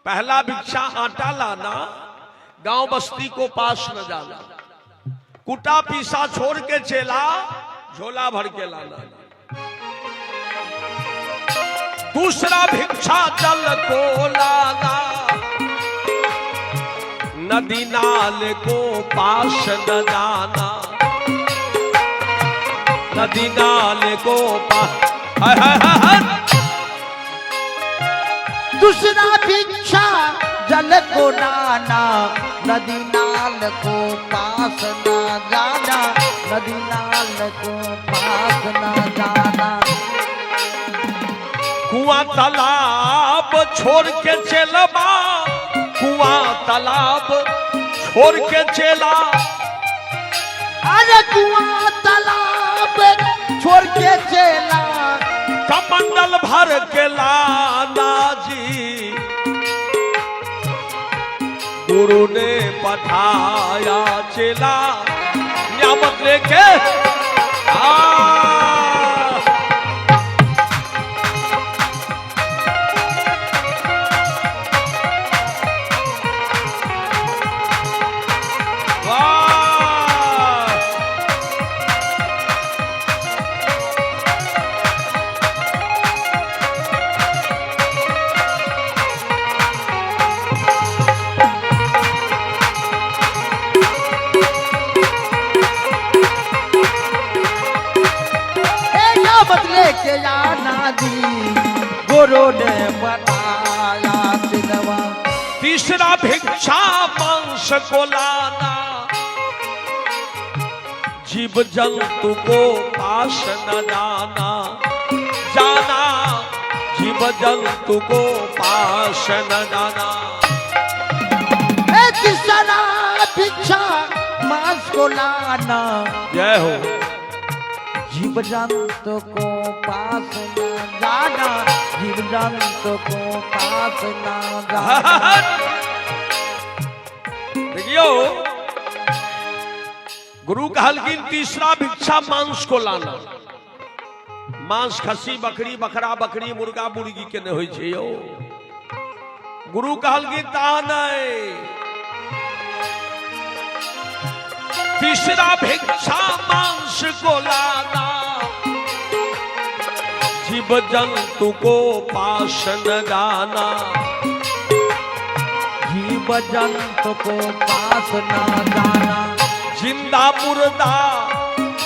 पहला भिक्षा आटा लाना, गांव बस्ती को पास न जाना। कुटा पीसा छोड़ के चेला, झोला भर के लाना। दूसरा भिक्षा जल को लाना, नदी नाले को पास न जाना। नदी नाले को पास। हाय हाय हाय हाय। दूसरा भिक्षा जल को लाना, नदी नाल को पास न जाना, नदी नाल को पास न जाना। कुआं तालाब छोड़ के चलबा, कुआं तालाब छोड़ के चला। अरे कुआं तालाब छोड़ के चला, कमंडल भर के लाना जी। गुरु ने पठाया चेला, नियामत लेके आ। वाह। ए नियामत लेके आना जी, गुरु ने बताया चिलवा। तीसरा भिक्षा मांस को लाना, जीव जंतु को पास न जाना। जाना जीव जंतु को पास न जाना। ए तीसरा भिक्षा मांस को लाना, जय हो। जीव जंतु को पास न जाना, जीव जंतु को पास न जाना। देखियो गुरु कहलखिन तीसरा भिक्षा मांस को लाना। मांस खस्सी बकरी बकरा बकरी मुर्गा मुर्गी के नहीं होइ छै यौ। गुरु कहलखिन ता नहीं। तीसरा भिक्षा मांस को लाना, जीव जंतु को पास न जाना। जीव जंतु को पास न जाना। जिंदा मुर्दा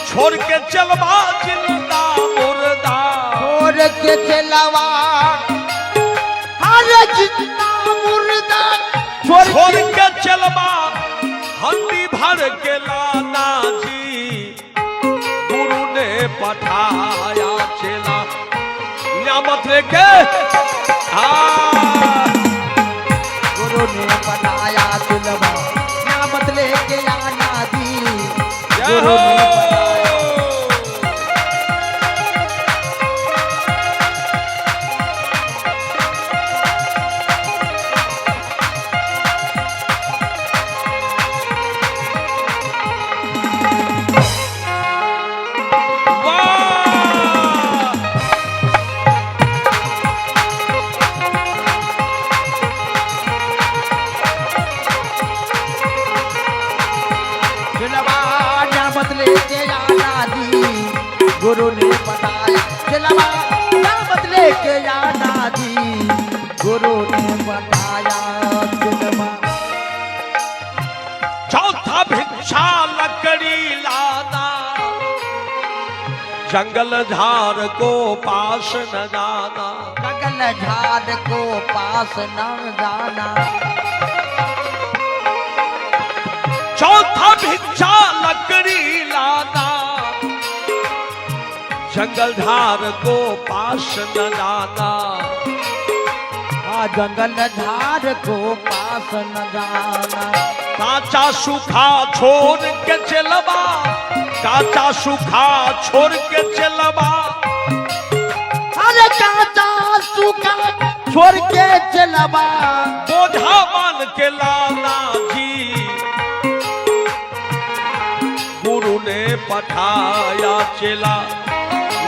छोड़ के चलबा, जिंदा मुर्दा छोड़ के चलवा, अरे जिंदा मुर्दा छोड़ छोड़ के चलबा, हंडी भर के लाना जी। गुरु ने पठाया चेला, नियामत लेके आ। गुरु ने पठाया चलवा, नियामत लेके आना जी। जय गुरु हो। ने पठाया। वाह। चलवा नियामत लेके आना जी, गुरु ने बताया। चलवा नियामत लेके आना जी, गुरु ने बताया चलवा। चौथा भिक्षा लकड़ी लाना, जंगल झाड़ को पास न जाना। जंगल झाड़ को पास न जाना। चौथा भिक्षा लकड़ी लाना, जंगल झाड़ को पास न जाना। हाँ, जंगल झाड़ को पास न जाना। काचा सूखा छोड़ के चलबा, काचा सूखा छोड़ के चलबा। अरे काचा सूखा छोड़ के चलवा, बोझा मान के लाना जी। गुरु ने पठाया चेला,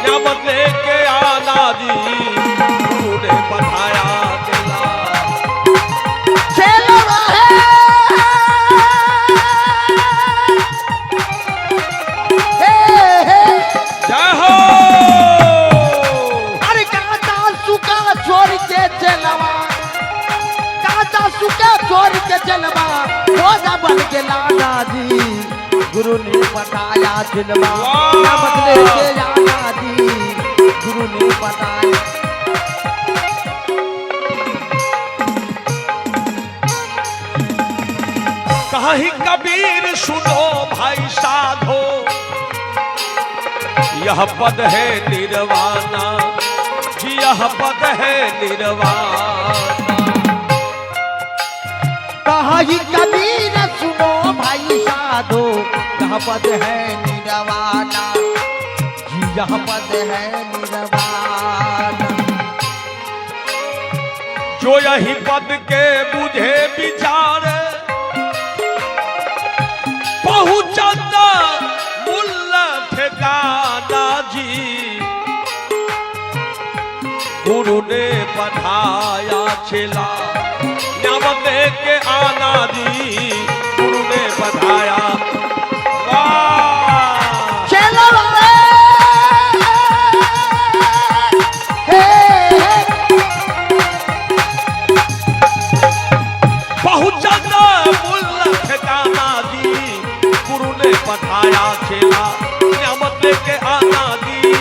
नियामत लेके आना जी। गुरु ने पठाया चेला। चलवा, काचा सुके छोड़ के चलवा, खोजा बन के लाना जी। गुरु ने बताया चलवा, नामत लेके आना जी। गुरु ने बताया। कहीं कबीर सुनो भाई साधो, यह पद है निर्वाणा जी, यह पद है निर्वाणा। कहीं कबीर सुनो भाई साधो, यह पद है निर्वाणा जी, यह पद है निर्वाणा। जो यही पद के बुझे विचार, पहुंचता मूल ठिकाना जी। गुरु ने पढ़ाया चेला न्यामत के आना जी। गुरु ने पढ़ाया। वाह! चलो हे पहुंचता मूल ठिकाना जी। गुरु ने पढ़ाया चेला न्यामत लेके आना जी।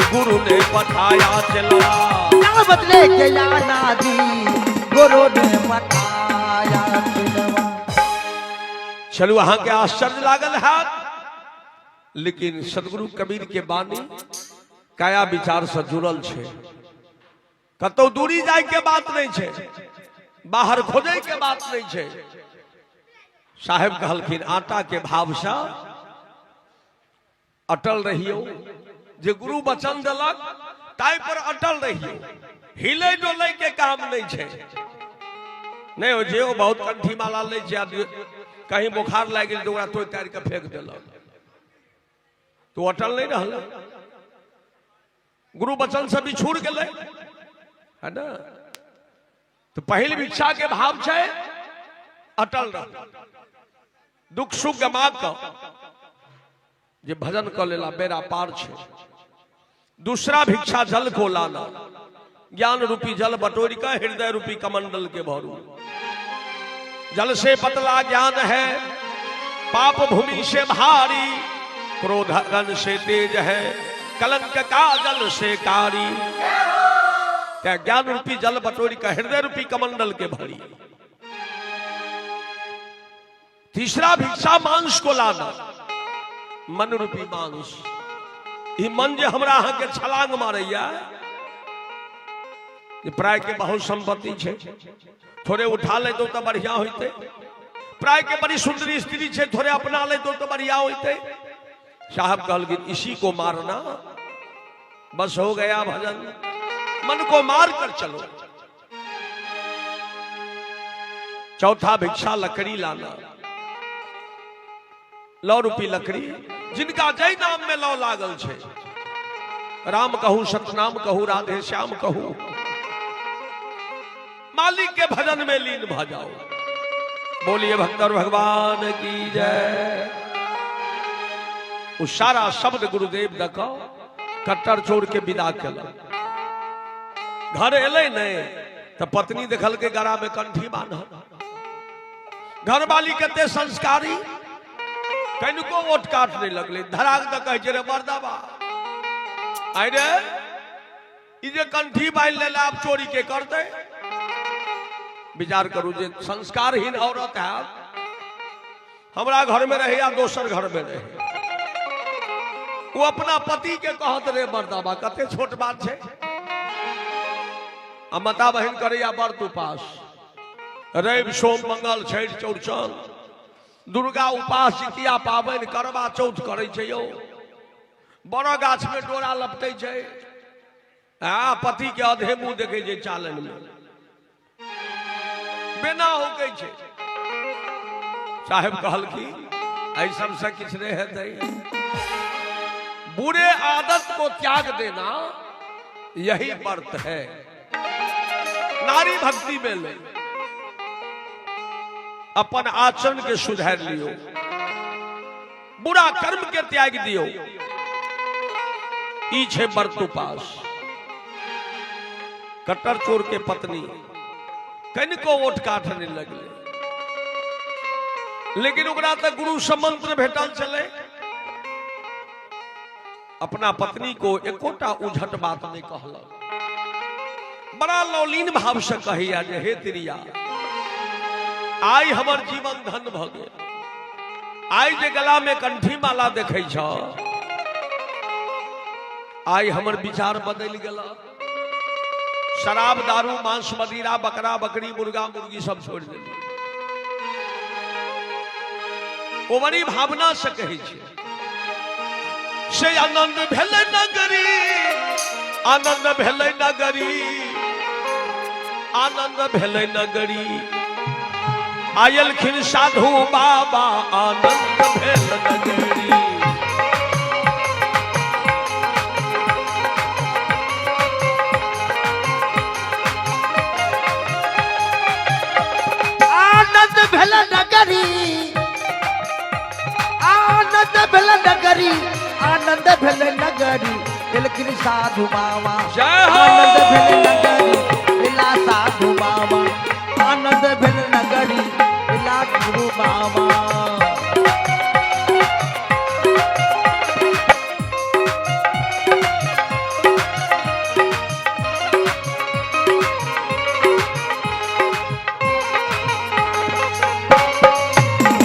गुरु ने पढ़ाया चेला न्यामत लेके आना जी। गुरु ने पढ़ाया चलवा। चलू अहाँ के आश्चर्य लागल है, लेकिन सदगुरु कबीर के बानी काया विचार से जुड़ल छे। कतौ दूरी जाय के बात नहीं छे, बाहर खोजे के बात नहीं छे। साहेब कहलखिन आटा के भाव से अटल रहियो, जे गुरु वचन देलक ताहि पर अटल रहियो, हिले डोले के काम नहीं छे। नहीं हो जे ओ बहुत कंठी माला लै छै, आदमी कहीं बुखार लागि गेल तऽ ओकरा तोड़ि ताड़ि के फेंक देलक, तो अटल नहीं रहल, गुरु वचन से बिछुड़ गेलै, है ना। तो पहिल भिक्षा के भाव छै अटल रह, दुख सुख गमा कऽ जे भजन कऽ लेला बेड़ा पार छै। दूसरा भिक्षा जल को लाना, ज्ञान रूपी जल बटोरी का हृदय रूपी कमंडल के भरू। जल से पतला ज्ञान है, पाप भूमि से भारी, क्रोध गन से तेज है, कलंक का जल से कारी। क्या ज्ञान रूपी जल बटोरी का हृदय रूपी कमंडल के भरी। तीसरा भिक्षा मांस को लाना, मन रूपी मांस। ई मन जे हमरा अहाँ के छलांग मारैया, प्राय के बहुत संपत्ति छे, थोड़े उठा लेतो तो बढ़िया होते, प्राय के बड़ी सुंदरी स्त्री छे, थोड़े अपना लेतो तो बढ़िया होते। साहब कहलखिन इसी को मारना, बस हो गया भजन। मन को मार कर चलो। चौथा भिक्षा लकड़ी लाना, लौ रूपी लकड़ी, जिनका जय नाम में लौ लागल छे, राम कहू सतनाम कहू राधे श्याम कहू, मालिक के भजन में लीन भ जाओ। बोलिए भक्तर भगवान की जय। वो सारा शब्द गुरुदेव दक कट्टर चोर के विदा केलक। घर एलै नहीं तो पत्नी देखल के गरा में कंठी बान्हल। घरवाली कते संस्कारी, कनिको ओट काट नहीं लगले, धराक the कहै छै रे मर्दाबा, आइ रे ई जे कंठी बान्हि लेला आब चोरी के करतै। विचार करू जे संस्कारहीन औरत है, हमरा घर में रहे या दोसर घर में रहे, वो अपना पति के कहत रे मर्दाबा, कते छोट बात छै। आ माता बहिन करैया व्रत उपास, रवि सोम मंगल छठि चौड़चन दुर्गा उपास जितिया पाबनि करवा चौथ करै छै यौ, बड़ गाछ में डोरा लपटै छै, आ पति के अधे मुंह देखै छै चालन में, बिना होकै छै। साहेब कहलखिन एहि सबसे किछु नहि हेतै, बुरे आदत को त्याग देना यही व्रत है। नारी भक्ति में ले अपन आचरण के सुधार लियो, बुरा कर्म के त्याग दियो, ई छे व्रत उपास। कट्टर चोर के पत्नी कनिको ओठ काठ नहीं लगले, लेकिन ओकरा तऽ गुरु से मंत्र भेटल छलै। अपना पत्नी को एकोटा उझट बात नहीं कहलक, बड़ा लौलीन भाव से कहैया जे हे तिरिया, आइ हमर जीवन धन भ गेल। आइ जे गला में कंठी माला देखै छ, आइ हमर विचार बदलि गेल। शराब दारू मांस मदिरा बकरा बकरी मुर्गा मुर्गी सब छोड़ देली। ओ बड़ी भावना से कहै छै से आनंद भेलै नगरी, आनंद भेलै नगरी, आनंद भेलै नगरी, आयलखिन साधु बाबा आनंद भेल नगरी। आनंद भेल नगरी, आनंद भेल नगरी, आनंद भेल नगरी, एलखिन साधु बाबा। जय हो। आनंद भेल नगरी, एला साधु बाबा। आनंद भेल नगरी, एला गुरु बाबा।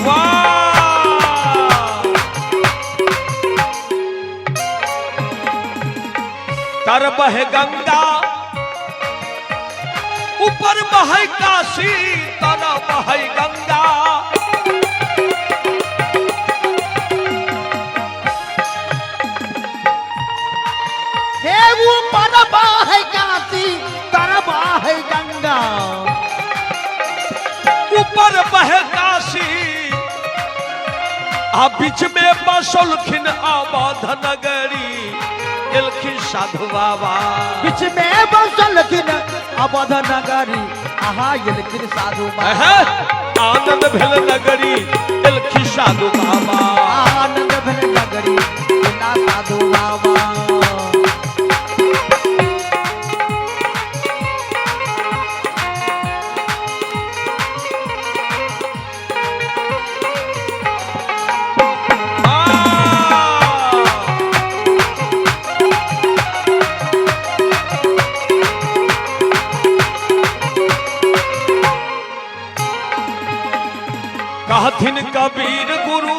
वाह! तर बहे गंगा ऊपर बहे काशी, तर बहे गंगा हे ऊपर बहे काशी, तर बहे गंगा। ऊपर बहे काशी, आ बीच में बसलखिन अवध नगरी, एलखिन साधु बाबा। बीच में बसलखिन अवध नगरी, आहा एलखिन साधु बाबा। आनंद भेल नगरी, एलखिन साधु बाबा। आनंद भेल नगरी, एला साधु बाबा। कहथिन कबीर गुरु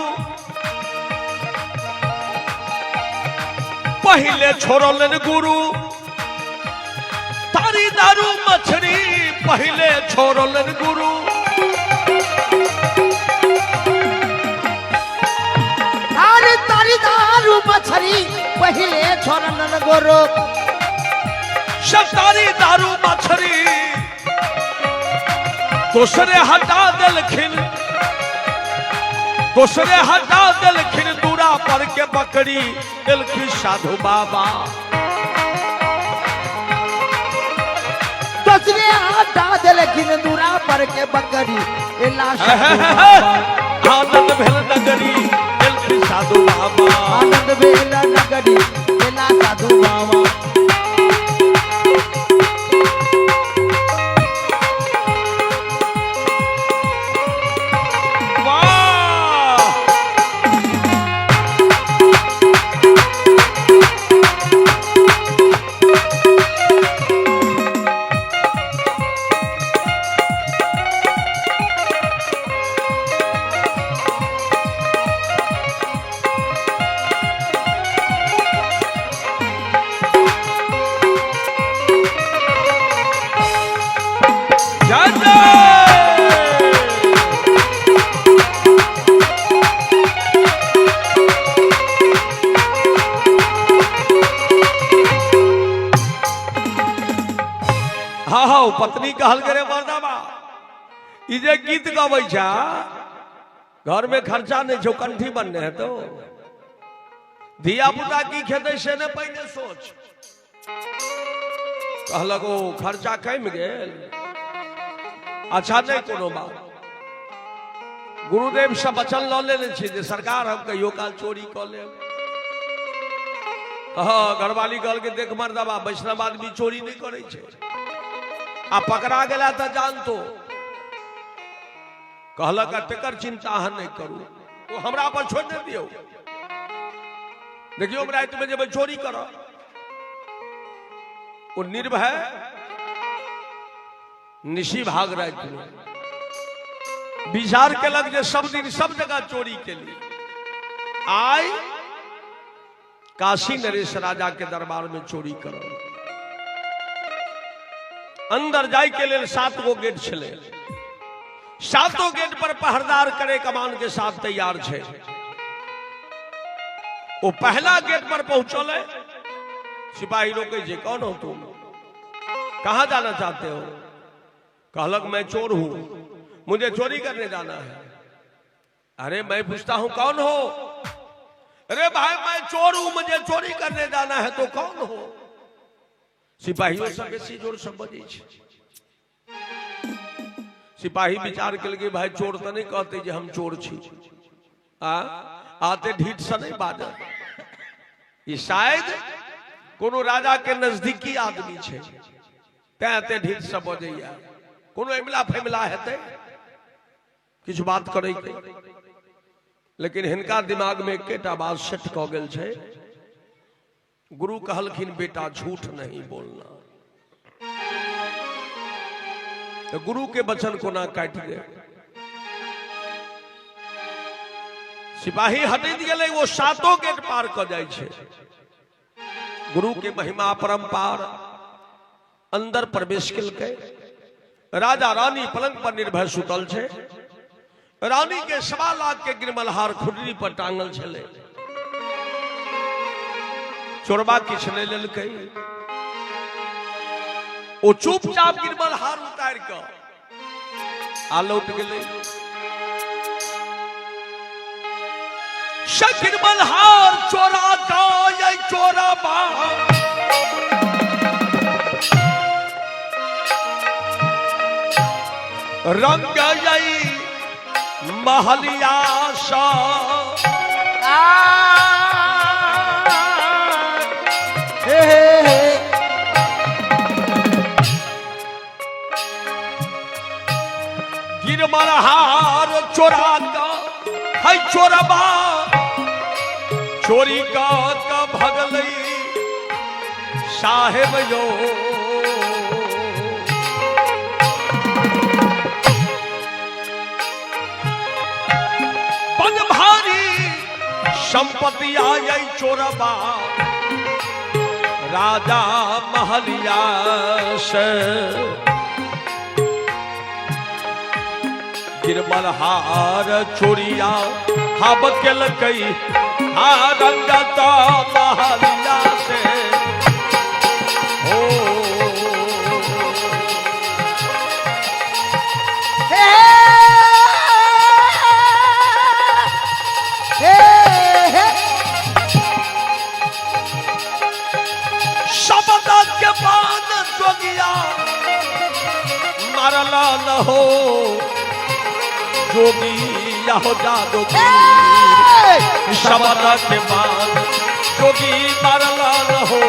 पहले छोड़लन गुरु, तारी दारू मछली पहले छोड़लन गुरु। अरे तारी दारू मछली पहले छोड़लन गुरु, तारी दारू मछली दोसरे हटा देलखिन, दोसरे हटा देलखिन दूरा पर के बकरी, देलखिन साधु बाबा। दोसरे हटा देलखिन दूरा पर के बकरी, एला साधु बाबा। आनंद भेल नगरी, देलखिन साधु बाबा। आनंद भेल नगरी, एला साधु बाबा। वाह! जय जय! हाँ हाँ, पत्नी कहल करे मर्दाबा, ई जे गीत गबै छा, घर में खर्चा नहीं छौ, कंठी बनने है तो धिया पुता की खेतै से ने पहिने सोच। कहलक ओ खर्चा कमि गेल, अच्छा नहीं कोनो बात। गुरुदेव से वचन लऽ लेने छी जे सरकार हम कहियो काल चोरी कऽ लेब। हाँ, घरवाली कहलकै देख मर्दाबा, वैष्णव आदमी चोरी नहीं करै छै। आ पकड़ा गेला तऽ जानतो। कहलक तेकर चिंता अहाँ नहि करू, ओ हमरा पर छोड़ि नहि दियौ। देखियौ हम रातिमे जेबै चोरी करऽ। ओ निर्भय निशी भाग रातिमे विचार केलक जे सब दिन सब जगह चोरी केली, आइ काशी नरेश राजा के दरबार में चोरी करब। अंदर जाय के लेल 7 गो गेट छलै, 7 गेट पर पहरदार करे कमान के साथ तैयार छै। ओ पहला गेट पर पहुंचल, सिपाही रोके छै, कौन हो तुम, कहां जाना चाहते हो? कहलक मैं चोर हूं, मुझे चोरी करने जाना है। अरे मैं पूछता हूं कौन हो? अरे भाई मैं चोर हूं, मुझे चोरी करने जाना है, तो कौन हो? सिपाहियों सब बेसी जोर से बजै छै। सिपाही विचार केलकै भाई चोर तऽ नहीं कहते जे हम चोर छी, आ आते ढीठ से नहीं बाजत, ई शायद कोनो राजा के नजदीकी आदमी छै तैं एते ढीठ से बजैया, कोनो इमला फैमला हेतै किछु बात करे के। लेकिन हिनका दिमाग में एकेटा बात सेट कऽ गेल छै, गुरु कहलखिन बेटा झूठ नहीं बोलना। तो गुरु के वचन कोना काटि दे। सिपाही हटैत गेलै, वो 7 गेट पार कऽ जाइ छै। गुरु के महिमा परंपार, अंदर प्रवेश केलकै। राजा रानी पलंग पर निर्भय सुतल छै। रानी के 1.25 लाख के गिरमलहार खुडरी पर टांगल छलै। चोरबा किछु नहि लेलकै, ओ चुपचाप गिरमलहार उतारि कऽ आ लौट गेलै। गिरमलहार चोरा का चोरबा रंग यही महलिया सा। हे हे हे गिरमलहार चोरा का है चोरबा चोरी का भगलई साहेब यो। पग भारी संपत्ति आई चोरबा राजा महलिया से। गिरमलहार चोरिया हब केलकै हा रंगत महलिया से। हो हे हे हे शब्द के बाद जोगिया मारला न हो जोगी या हो जादो शब्द के बाद जोगी मारला न हो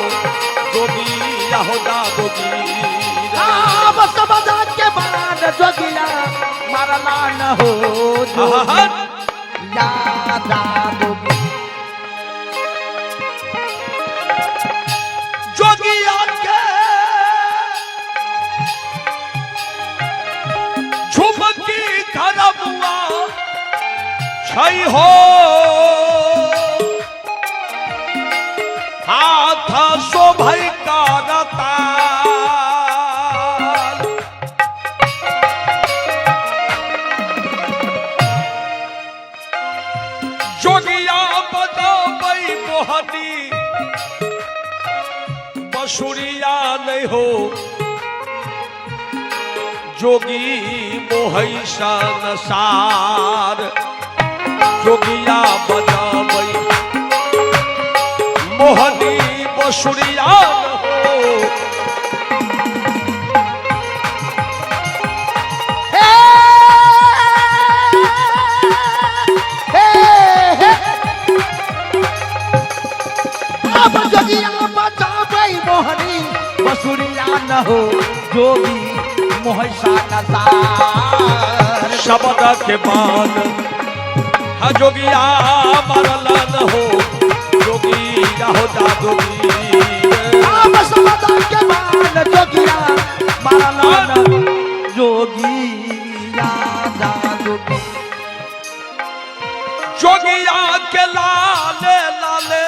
जोगी या हो जादो राम शब्द के बाद जोगिया मारला न हो जोगी या जादो जोगिया के झुमकी खरबुआ छै हो हाथ शोभै करताल। जोगिया बजाबै मोहनी बसुरिया नहीं हो जोगी मोहै संसार। जोगिया बजाबै मोहनी बसुरिया न हो। हे हे हे अब जोगिया बजाबै मोहनी बसुरिया न हो जोगी मोहसा नसार। शब्द के बान हा जोगिया मरल न हो, जोगिया हो जा जोगी। अब शब्द के बाण जोगिया मारलन जोगिया जा जोगी। जोगिया के लाले लाले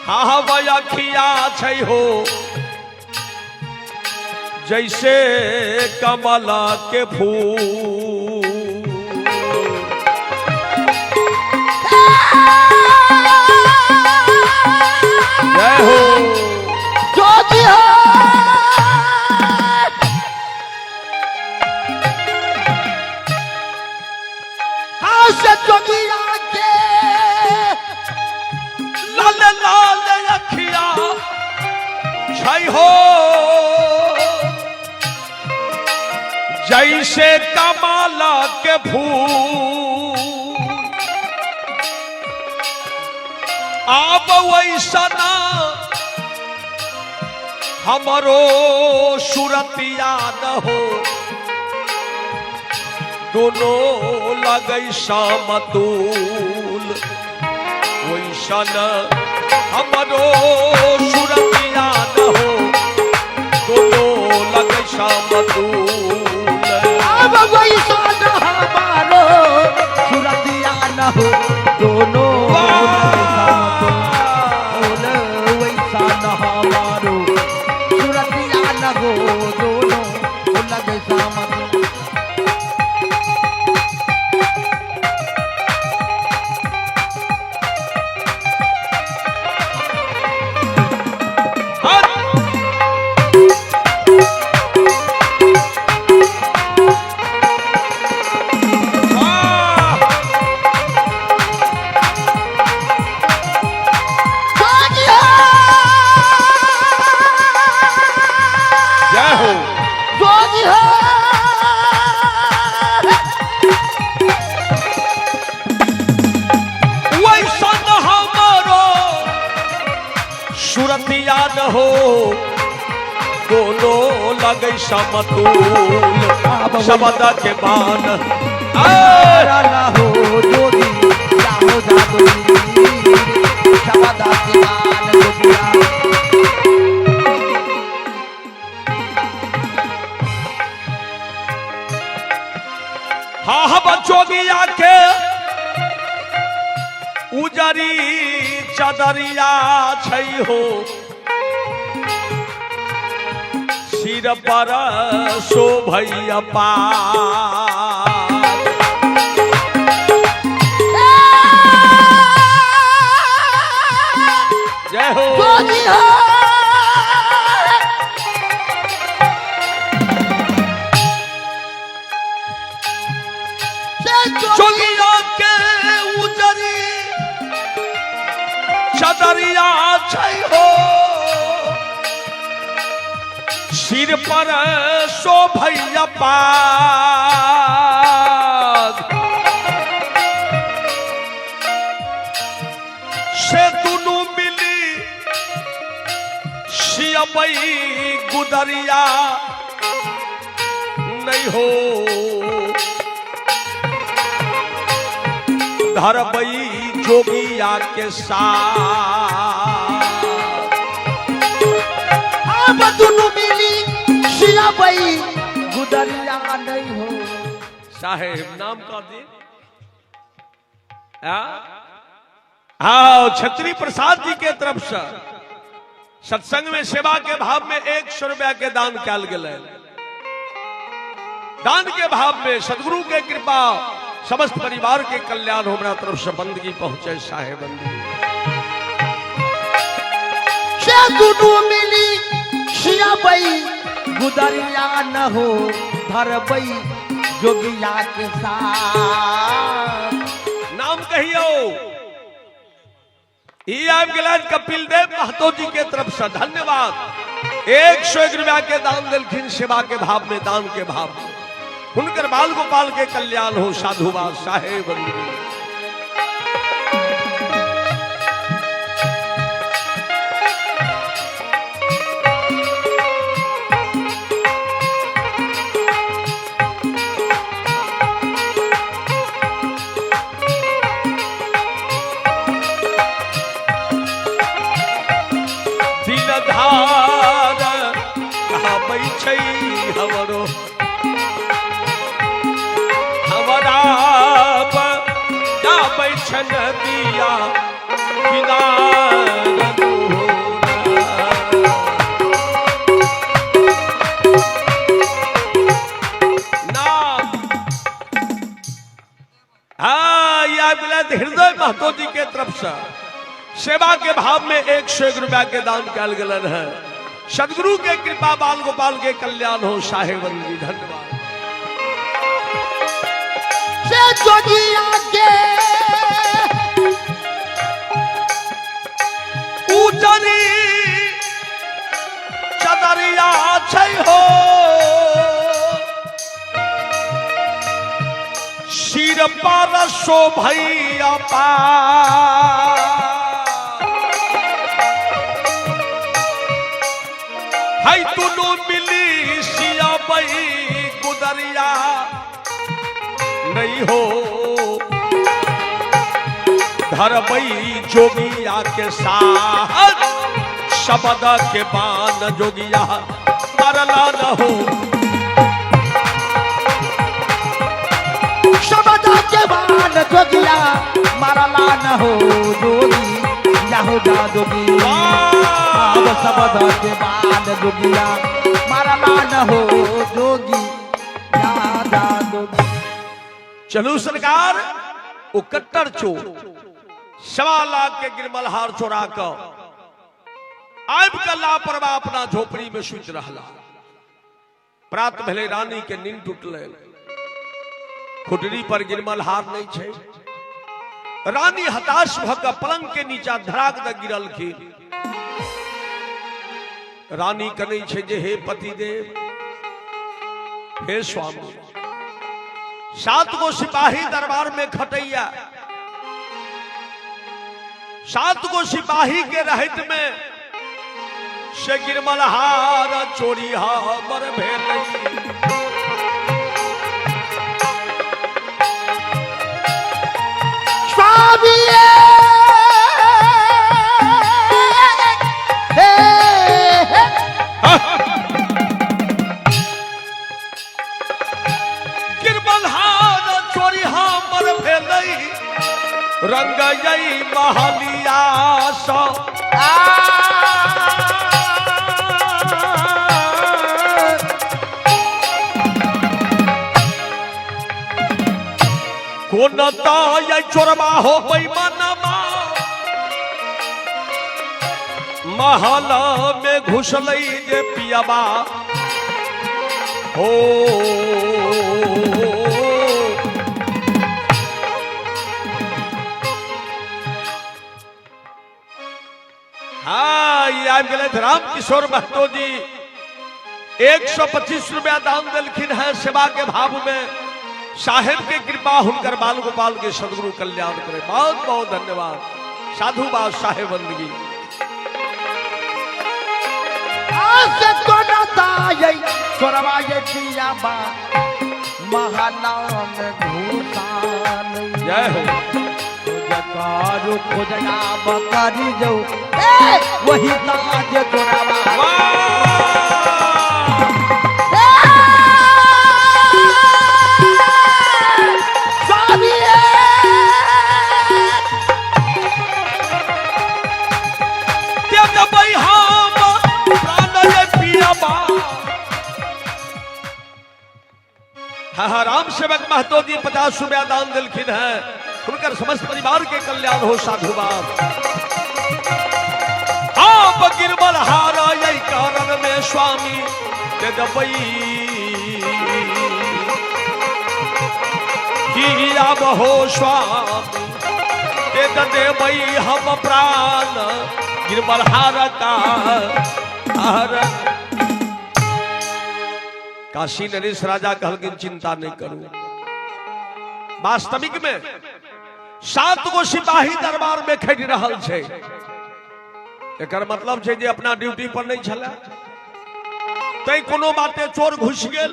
हा अखिया छै हो, जैसे कमल के फूल। जय हो। जोगी हो हाँ से जोगिया के लाल लाल अखिया छै हो, जैसे कमल के फूल। आब वैसा हमरो सुरतिया न हो, दोनों लगै समतूल। वैसन हमरो सुरतिया न हो, दोनों लगै समतूल। अब वैसा न हमारो सुरतिया न हो, दोनों वैसा न हमारो सुरतिया न हो, दोनों लगे सामतोल। वाह! जोगी हो जय हो। जोगी हो वैसन हमरो सुरतिया न हो, दोनों लगै समतूल। शब्द के बान हमारा न हो जोगी या हो जादू शब्द के बाण जोगिया। हा हम जोगिया के उजरी चदरिया छै हो, सिर पर शोभैया पाग। जय हो। जोगी हो से जोगी जोगिया के उजरी चदरिया छै हो, सिर पर शोभैया पाग। से दुनू मिली सियबई गुदरिया नहीं हो, धरबई जोगिया के साथ। अब दुनू मिली सियाबई गुदरिया नहीं हो। साहेब नाम का दे। हाँ, छत्री प्रसाद जी के तरफ से सत्संग में सेवा के भाव में 100 रुपया के दान कयल गेलै। दान के भाव में सदगुरु के कृपा समस्त परिवार के कल्याण हो, हमरा तरफ से बंदगी पहुंचे साहेब बंदगी। से दुनू मिली सियाबई गुदरिया न हो, धरबई जोगिया के साथ। नाम कहियो। ई आबि गेलनि कपिल देव महतो जी के तरफ से धन्यवाद। 101 रुपया के दान देलखिन सेवा के भाव में, दान के भाव में। हुनकर बाल गोपाल के कल्याण हो, साधुवाद साहेब बंदगी। नदिया किनार नाम। हाँ, यह मिलत हृदय महतो जी के तरफ से सेवा के भाव में 101 रुपया के दान कल गलन है। सदगुरु के कृपा बाल गोपाल के कल्याण हो। साहेब जी धन्यवाद। से जोगिया के उजरी चदरिया छै हो, सिर पर शोभैया पार। है दुनू मिली सियाबई गुदरिया नहीं हो, धरबई जोगिया के साथ शब्द के बान जोगिया मरला न हो। शब्द के बान जोगिया मरला न हो, जोगी याहो जा जोगी। अब शब्द के बान जोगिया मरला न हो, जोगी या जा जोगी। चलू सरकार, वो कट्टर चोर 1.25 लाख के गिरमलहार चोरा कर आबि के लापरवाह अपना झोपड़ी में सुति रहला। प्रात भेलै, रानी के नींद टूटलै, खुटरी पर गिरमलहार नहीं छै। रानी हताश भऽ कऽ पलंग के नीचा धड़ाक दऽ गिरलखिन। रानी कनै छै जे हे पतिदेव, हे स्वामी, 7 गो सिपाही दरबार में खटैया, 7 गो सिपाही के रहत में से गिरमलहार चोरी हमर भेलै। स्वामी हे हे गिरमलहार चोरी हमर भेलै, रंग जई महलिया स कोन ताय चोरबा हो बेईमानमा, महल में घुसलै जे पियबा हो। हाँ, ई आबि गेलथि राम किशोर महतो जी, 125 रुपया दान देलखिन है सेवा के भाव में। साहेब के कृपा हुनकर बाल गोपाल के सदगुरु कल्याण करे। बहुत बहुत धन्यवाद, साधुवाद साहेब बंदगी। आसे कोना ताय चोरबा ये पियाबा महला में घुसाल। जय हो। जकारो खोजना बकरी जो ए वही ताज चोरबा। स्वामी हाँ हाँ, राम सेवक महतो जी 50 रुपया दान दिलखिन है, उनकर समस्त परिवार के कल्याण हो। साधुवाद। आप गिरबल हारा यही कारण में स्वामी दबई की अब हो स्वामी दे देबई हम प्राण गिरबल हार का हर। काशी नरेश राजा कहलखिन चिंता नहीं करू। वास्तविक में 7 गो सिपाही दरबार में खटि रहल छै, एकर मतलब छै जे अपना ड्यूटी पर नहीं छलै, तै कोनो बाते चोर घुसि गेल,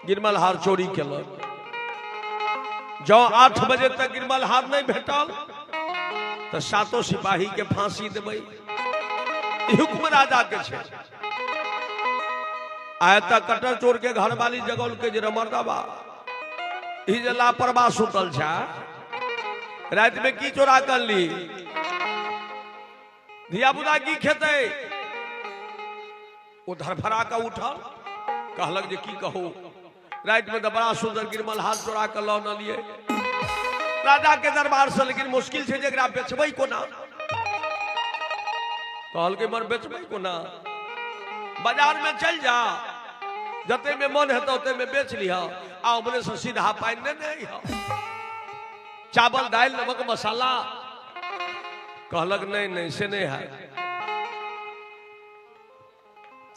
गिरमलहार चोरी केलक। जँ 8 बजे तक गिरमलहार नहीं भेटल तो 7 सिपाही के फांसी देबै, ई हुक्म राजा के छै। आय तक कटर चोर के घर वाली जगौल के जे मर्दाबा ई जे लापरवाह सुतल छै, राति में की चोरा कर ली, धिया पुता की खेतै? ओ धरफड़ा के उठल, कहलक जे की कहू, राति में तो बड़ा सुंदर गिरमल हाथ चोरा के लऽ लिए राजा के दरबार से, लेकिन मुश्किल छै जे एकरा बेचबै कोना। कहलकै मर बेचबै कोना, बाजार में चल जा, जते में मन हेतौ ओते में बेच लिह, आ उमरे से सीधा पानि ने अइह, चावल दालि नमक मसाला। कहलक नहीं नहीं से नहीं है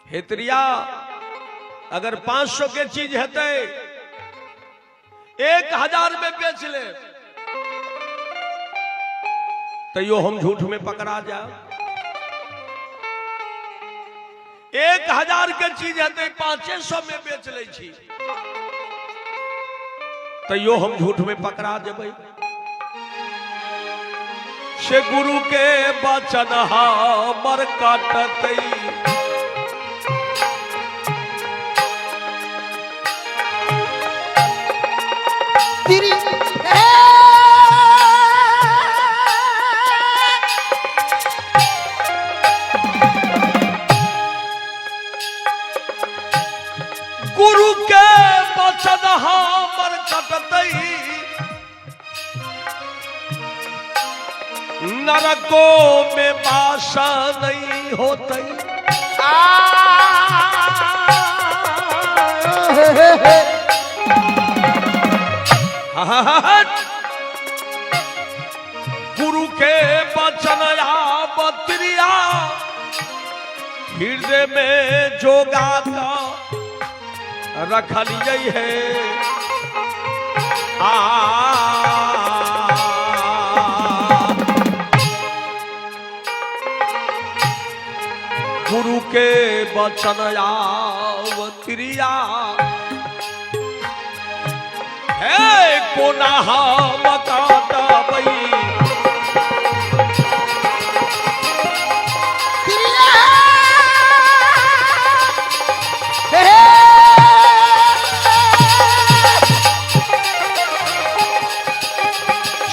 हेतरिया, अगर 500 के चीज हेतै 1000 में बेच ले, तैयो हम झूठ में पकड़ा जाए। 1000 के चीज हेतै 500 में बेच लै छी, तैयो हम झूठ में पकड़ा जेबै। से गुरु के वचन हमर कटतै, गुरु के वचन हमर कटतै, नरको में बासा नहीं होतै। गुरु के वचन आवत्रिया हृदय में जोगा का रखलियै है। आ गुरु के वचन आवत्रिया हे कोना हम काटबै।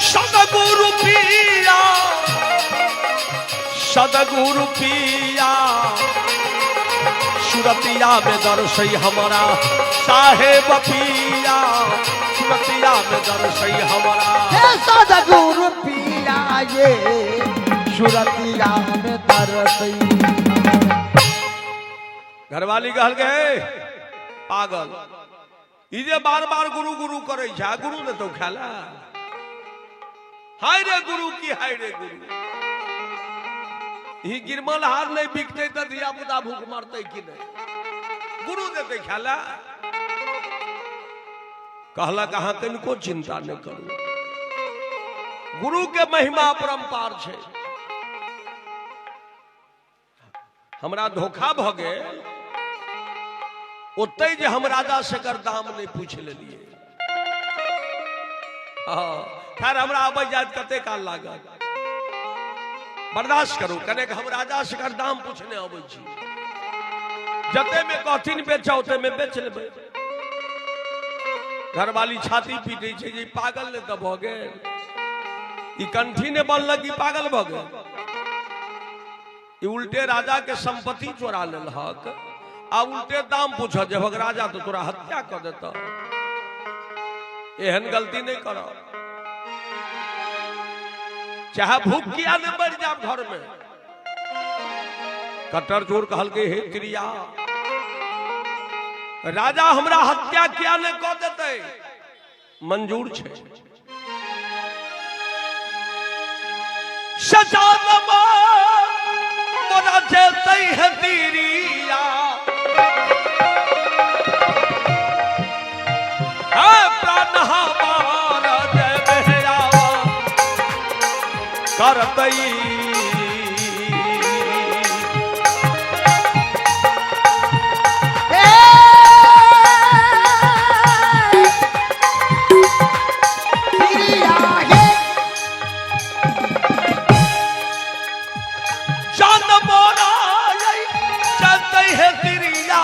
सदगुरु पिया, सदगुरु पिया सुरतिया में दर्शई हमारा, साहेब पिया सुरतिया में दर्शई हमारा। हे सदगुरु पिया ये सुरतिया में दर्शई। घरवाली कहल गए पागल, ई जे बार बार गुरु गुरु करे छै, गुरु ने तो खाला। हाय रे गुरु की, हाय रे गुरु, ई गिरमल हार नहीं बिकते तो धिया पुता भूख मरते कि नहीं, गुरु देते खाला। कहलक अहाँ कनिको चिंता नहीं करू, गुरु के महिमा अपरंपार छै। हमरा धोखा भ गेल ओतै जे हम राजा से एकर दाम नहीं पूछ लेलिए। हाँ खैर हमरा आबै जाइत कते काल लागत, बर्दाश्त करू कनेक, हम राजा से एकर दाम पूछने अबै छी, जते में कहथिन बेच ओते में बेच लेबै। घरवाली छाती पीटै छै जे पागल ने तऽ भऽ गेल, ई कंठी ने बनलक, ई पागल भऽ गेल, ई उल्टे राजा के संपत्ति चोरा लेलहक आ उल्टे दाम पूछ जेबक, राजा तो तोरा हत्या कऽ देतह। एहन गलती नहीं करब, चाहे भूख किया नहीं मर जाब घर में। कट्टर चोर कहलकै हे त्रिया, राजा हमरा हत्या किया नहीं कऽ देतै, मंजूर छै। सजा मोरा जेतै है तिरिया, प्राण हमार जय करतई। जान मोरा जतई है तिरिया,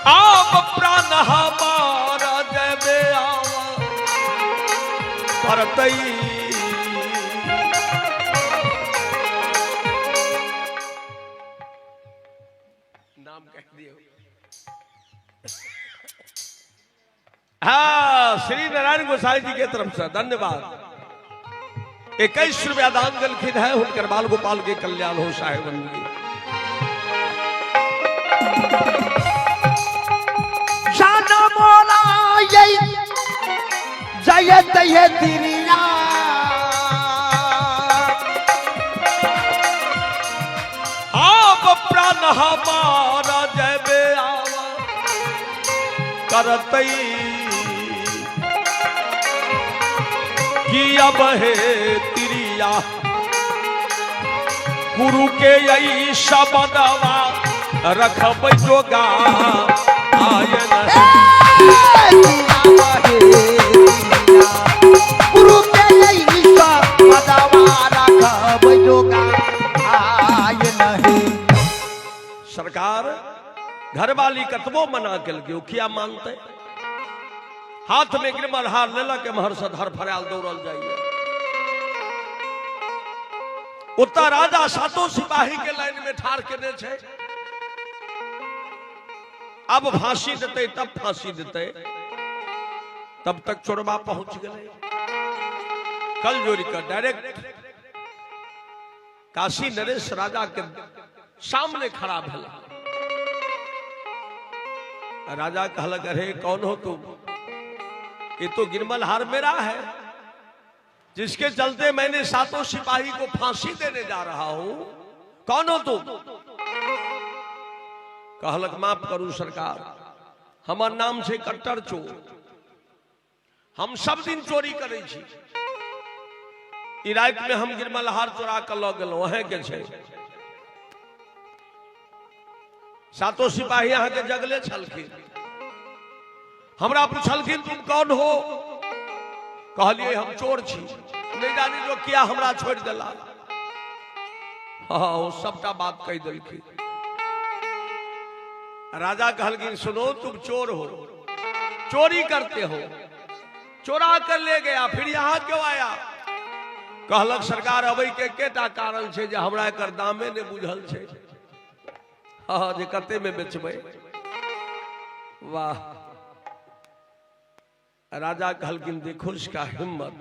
आब प्राण हमार जय आवा। फरतई। नाम कह दियो। हाँ, श्री नारायण गोसाई जी के तरफ से धन्यवाद। 21 रुपया दान दिलखिन है, हुनकर बाल गोपाल के कल्याण हो साहेब। जाना मोला यही जय तय तिरिया, आप प्राण हमारा जय आवा करतई कि अब हे तिरिया गुरु के यही शब्दवा रखब जोगा आयन। गुरु के यही शब्दवा रखब जोगा आय नहीं। सरकार घरवाली कतबो मना केलकै ओ किया मानते, हाथ में गिरमल हार लेलक, एम्हर से धर फरायल दौड़ल जाइए। ओतऽ राजा सातो सिपाही के लाइन में ठाढ़ केने छै, अब फांसी देते तब फांसी देते, तब तक चोरबा पहुंच गए। कल जोड़ी कर डायरेक्ट काशी नरेश राजा के सामने खड़ा भेला। राजा कहलक अरे कौन हो तुम, ये तो गिरमल हार मेरा है जिसके चलते मैंने सातों सिपाही को फांसी देने जा रहा हूं, कौन हो तुम? कहलक माफ करू सरकार, हमर नाम छै कट्टर चोर, हम सब दिन चोरी करै छी, ई राति में हम गिरमल हार चोरा के लऽ गेलहुं, अहें के छै। सातों सिपाही अहाँ के जगले छलखिन, हमरा पूछलखिन तुम कौन हो, कहलिए हम चोर छी, नहीं जानी जो किया हमरा छोड़ देला। हाँ, वो सबटा बात कह दिलखिन। राजा कहलखिन सुनो तुम चोर हो, चोरी करते हो, चोरा कर ले गया, फिर यहां क्यों आया? कहलक सरकार अबै के केटा कारण छै जे हमरा एकर दामे ने बुझल छै, हाँ जे कते में बेचबै। वाह, राजा कहलखिन देखो इसका हिम्मत,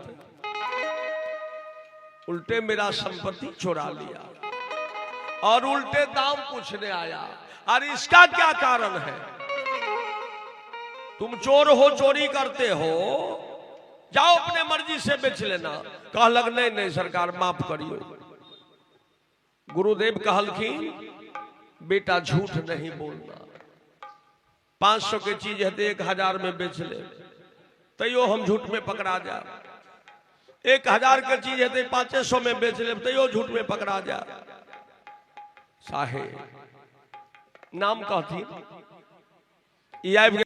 उल्टे मेरा संपत्ति चुरा लिया और उल्टे दाम पूछने आया, और इसका क्या कारण है? तुम चोर हो, चोरी करते हो, जाओ अपने मर्जी से बेच लेना। कहलक नहीं नहीं सरकार माफ करियो। गुरुदेव कहलखिन बेटा झूठ नहीं बोलना, 500 के चीज है तो 1000 में बेच ले, तैयो हम झूठ में पकड़ा जाए। 1000 के चीज है तो 500 में बेच ले, तैयो झूठ में पकड़ा जाए। साहेब नाम कहथिन।